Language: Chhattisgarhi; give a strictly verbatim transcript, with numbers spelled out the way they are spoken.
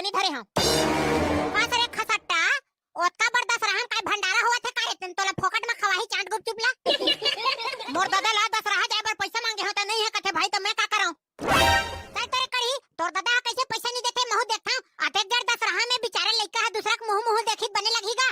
नहीं धरे हंव। का रे खसट्टा, ओतका बड़ दसरहा म काय भंडारा होवत हे का रे? तेन तोला फोकट म खवाही चाट गुपचुप ला। मोर ददा ला दसरहा जाए बर पइसा मांगे हंव त नहीं हे कथे भाई, त मैं का करंव? चल तोरे करी, तोर ददा ह कइसे पइसा नहीं देथे, महू देखथंव। अतेक देर दसरहा म बिचारा लइका ह दूसरा के मुंह मुंह देखही त बने लगही गा।